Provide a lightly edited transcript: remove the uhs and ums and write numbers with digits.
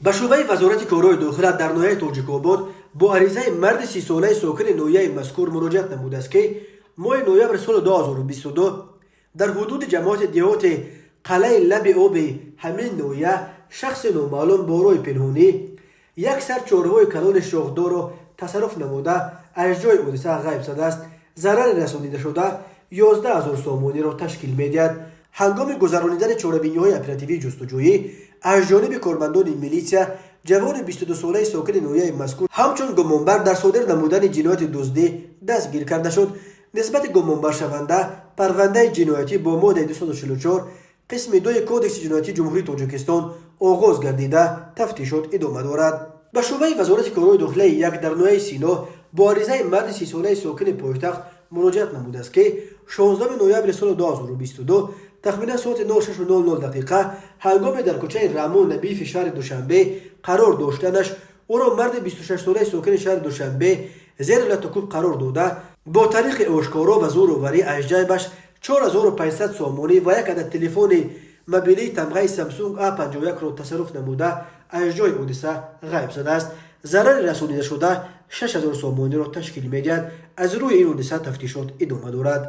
Ба шӯъбаи Вазорати корҳои дохила дар ноҳияи Тоҷикобод бо аризаи марди 30-солаи сокини ноҳияи мазкур муроҷиат намудааст, ки моҳи ноябри соли 2022 дар ҳудуди ҷамоати деҳоти Қалъаи Лаби оби ҳамин ноҳия шахси номаълум бо роҳи пинҳонӣ як сар чорвои калони шохдорро тасарруф намуда, аз ҷои ҳодиса ғайб задааст. Зарари расонидашуда 11 000 сомониро ташкил медиҳад. Ҳангоми гузаронидани чорабиниҳои оперативии ҷустуҷӯӣ аз ҷониби кормандони милитсия ҷавони 22-солаи сокини ноҳияи мазкур ҳамчун гумонбар дар содир намудани ҷинояти дуздӣ дастгир карда шуд. Нисбати гумонбаршаванда парвандаи ҷиноятӣ бо моддаи 244 қисми 2 Кодекси ҷиноятии Ҷумҳурии Тоҷикистон оғоз гардида, тафтишот идома дорад. Ба шӯъбаи Вазорати корҳои дохилаи як дар ноҳияи Сино бо аризаи марди 30-солаи сокини пойтахт муроҷиат намудааст, ки 16 ноябри соли 2022 тахминан соати 06:00 дақиқа ҳангоме дар кӯчаи Раҳмон Набиеви шаҳри Душанбе қарор доштанаш ӯро марди 26-солаи сокини шаҳри Душанбе зери латукӯб қарор дода, бо тариқи ошкоро ва зӯроварӣ аз ҷайбаш 4500 сомонӣ ва як адад телефони мобилии тамғаи Самсунг А51-ро тасарруф намуда, аз ҷои ҳодиса ғайб задааст. Зарари расонидашуда 6000 сомониро ташкил медиҳад. Аз рӯи ин ҳодиса тафтишот идома дорад.